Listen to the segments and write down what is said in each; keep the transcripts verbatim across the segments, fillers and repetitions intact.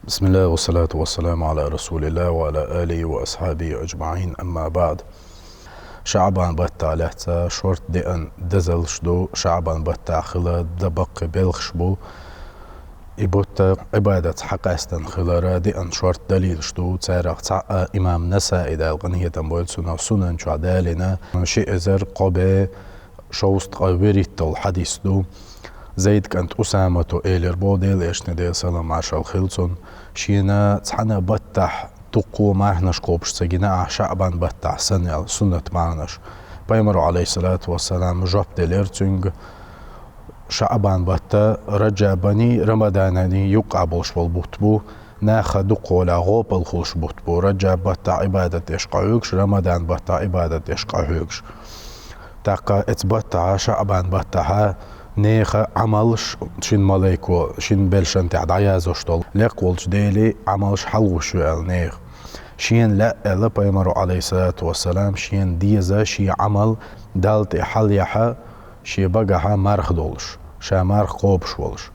بسم الله والصلاة والسلام على رسول الله وعلى آله وأصحابه أجمعين، أما بعد. ШаӀбан баттахь лаьцна шортта деана дезалш ду, ШаӀбан баттахь хила дан баккхий белхаш бу. И бутт Ӏибадатца хьакъаьстина хилара деана шортта далилаш ду, царах цхьаъ имам Насаи, Дала къинхетам бойла цунах, Сунан чохь далийна, ши эзар кхо бӀе шовзткъе вуьрхӀитталгӀа хьадис ду. Зайд кӀант Усамато элира боху, Делан Элчано, Делан салам-маршалла хила цунна, шена цхьана баттахь дуккха марханаш кхобуш ца гина ахь, ШаӀбан баттахь санна, аьлла, суннат марханаш. Пайхамаро, Ӏалайхиссалату вассалам, жоп делира цуьнга: ШаӀбан баттахь Раджабаний, Рамадананий юккъехь болуш болу бутт бу, наха дукхахволахь гӀопал хуьлуш бутт бу, Раджаб баттахь Ӏибадат деш къахьоьгуш, Рамадан баттахь Ӏибадат деш къахьоьгуш. ТӀаккха оцу баттахь, ШаӀбан баттахь, нехан Ӏамалш, шина малайко шина белшан тӀехь дӀаяздеш долу, лекха волчу Делан Ӏамалш хьалхуш ю аьлла нехан. Шена лаьа аьлла Пайхамаро, Ӏалайхиссалату вассалам, шена деза шен Ӏамал Далла тӀе хьалъяхьа, шен багахь марха долуш, ша марха кхобуш волуш.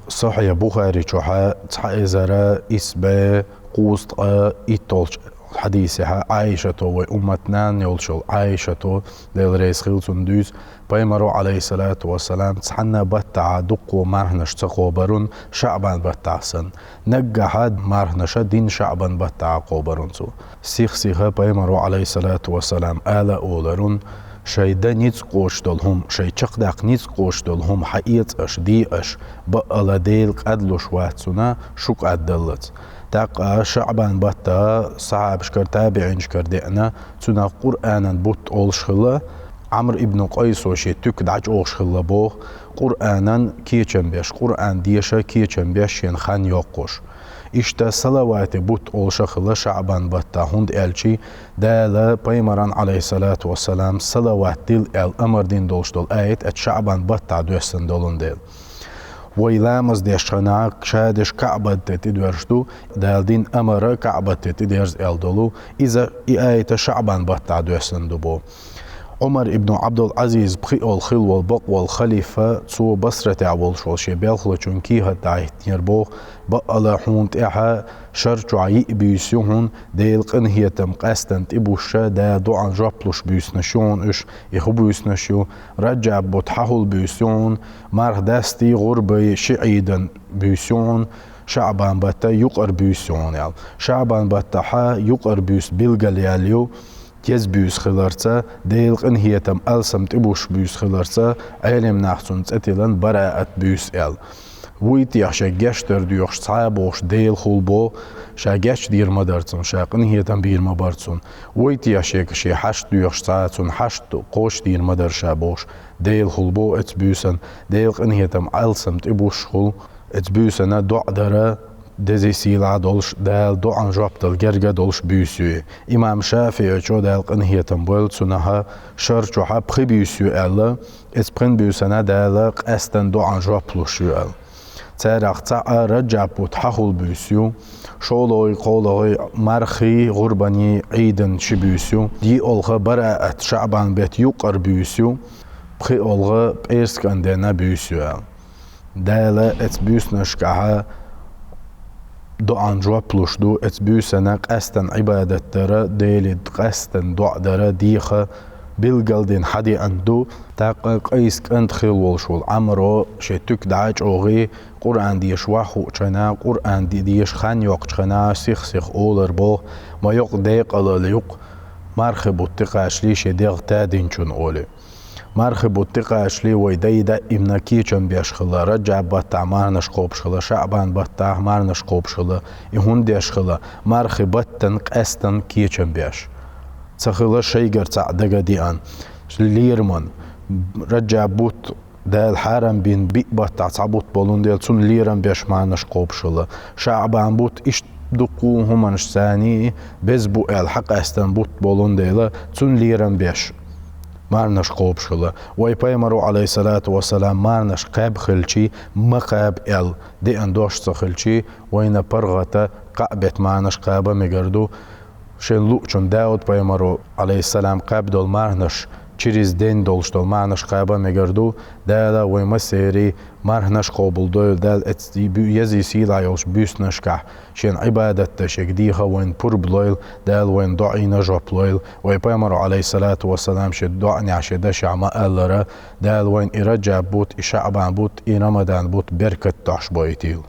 Сахьихь Бухари чохь цхьа эзар исс бӀе кхузткъе итталгӀачу хьадисехь Ӏайшато, вай умматан нана йолчу Ӏайшато, Дела реза хила цунна, дуьйцу: Пайхамаро, Ӏалайхиссалату вассалам, цхьана баттахь дуккха марханаш ца кхобура ШаӀбан баттахь санна, наггахь марханаш дина ШаӀбан баттахь кхобура цо. Сих-сиха Пайхамаро, Ӏалайхиссалату вассалам, ала а олура: «Шайн дан ницкъ кхочуш долу хӀума, шайн чекхдаккха ницкъ кхочуш долу хӀума хьаэца аша, де аша, баккъала Дела кӀадлуш вац цунах, шу кӀаддаллалц». ТӀаккха ШаӀбан баттахь сахьабашкара, табиӀинашкара деана, цунах Къуръанан бутт олуш хилла, Ӏамр ибн Къайсо шен туька дӀачӀогӀуш хилла боху, Къуръанан кечам беш, Къуръан деша кечам беш шена хан йоккхуш. Иштта салавате бутт олуш а хилла ШаӀбан баттахь, хӀунда аьлча Дала Пайхамарна, Ӏалайхиссалату вассалам, салават дила аьлла амар дина долуш долу аят оцу ШаӀбан баттахь доьссина долун дела. Вай ламаз деш хенахь ша деш КаӀбат тӀе тӀедоьрзуш ду, Дала дина амар КаӀбат тӀе тӀедерза аьлла долу, иза, и аят ШаӀбан баттахь доьссина ду боху. Ӏумар ибн Ӏабдул-Ӏазиз пхоьалгӀа хилла волу бакъволу халифа, цо Басратехь волуш волу шен белхалочунна кехат дахьийтинера боху: «Баккъала хьуна тӀехь шар чохь йиъ буьйса ю хьуна, Делан къинхетам къаьстина тӀебуссуш, Дала доӀан жоп луш буьйсанаш ю хьуна уьш, и хӀун буьйсанаш ю? Раджаб бутт хьахула буьйса ю хьуна, марха дастий, гӀурбий ши Ӏийдан буьйса ю хьуна, ШаӀбан баттахь юкъара буьйса ю хьуна», — аьлла. ШаӀбан баттахь юкъара буьйса билгал яьлла ю, деза буьйса хиларца, Делан къинхетам, алсам тӀебуссуш буьйса хиларца, Ӏелам наха цунна цӀе тиллина бараат буьйса аьлла. Вуй те шен гечдар доьхуш цхьа а бохуш Делан хул бо, ша гечдийр ма дара цунна, ша къинхетам бийр ма бара цунна. Вуй те шега шен хьашт доьхуш цхьа а, цунна хьашт кхочушдийр ма дара ша бохуш Делан хул бо оцу буьйсанна, Делан къинхетам, алсам тӀебуссуш хул. Оцу буьйсанна доӀа дара дезий, сийлахь долуш, Дала доӀан жоп дала герга долуш буьйса ю и. Имам ШафиӀичо, Дала къинхетам бойла цунах, шар чохь пхи буьйса ю аьлла, оцу пхи буьйсанна Дала къаьстина доӀан жоп луш ю аьлла. Царах цхьаъ Раджаб бутт хьахула буьйса ю, шолгӀа, кхоалгӀа мархий, гӀурбаний, Ӏийдан ши буьйса ю, диъалгӀа бараат, ШаӀбан беттан юкъара буьйса ю, пхоьалгӀа пӀераскан денна буьйса ю аьлла. Дала оцу буьйсанашкахь доӀан жоп луш ду, оцу буьйсанна къаьстина Ӏибадат дара, Деле къаьстина доӀа дара деха билгал дина хьадеана ду. ТӀаккха Къайс кӀант хилла волуш волу Ӏамро шен туька дӀа а чӀогӀий, Къуръан деша ваха хуучу хенахь, Къуръан де-, деша хан йоккхучу хенахь, сих-сиха олура боху: «Ма йокъа декъала ю-кх, мархи бутт тӀекхачале шен дегӀ тадинчунна», — олий. Мархи бутт тӀекхачале вай дай даимна кечам беш хилла, Раджаб баттахь марханаш кхобуш хилла, ШаӀбан баттахь марханаш кхобуш хилла, и хӀунда деш хилла, мархи баттана къаьстина кечам беш. Ца хилла шайгара цхьаъ дага а деана, лераман, Раджаб бутт Дала хьарам бина биъ баттахь цхьа бутт болун дела, цунна лерам беш марханаш кхобуш хилла. ШаӀбан бутт иштта дуккха хӀуманаш царний беза бу аьлла хьакъаьстина бутт болун дела, цунна лерам беш марханаш кхобуш хилла. Вай Пайхамаро, Ӏалайхиссалату вассалам, марханаш кхаьбна хилчий, ма кхаба аьлла деана дош ца хилчий, вайна паргӀата кхаа беттан марханаш кхаба мегар ду. Шен луучун Дауд-пайхамаро, Ӏалайхиссалам, кхаьбна долу марханаш через день долуш долу маьӀнаш кхаба мегар ду. Дала вайн массеран марханаш къобалдойла, Дала эц-, бу-, еза сийлахь йолуш буьйсанашкахь шен Ӏибадат дан шега дехар вайн пурба лойла, Дала вайн доӀина жоп лойла. Вайн пайхамаро, Ӏалайхиссалату вассалам, шен доӀанехь, шен дашехь ма-аллара: «Дала вайн и Раджаб бутт, и ШаӀбан бутт, и Рамадан бутт беркат долуш бойтийла».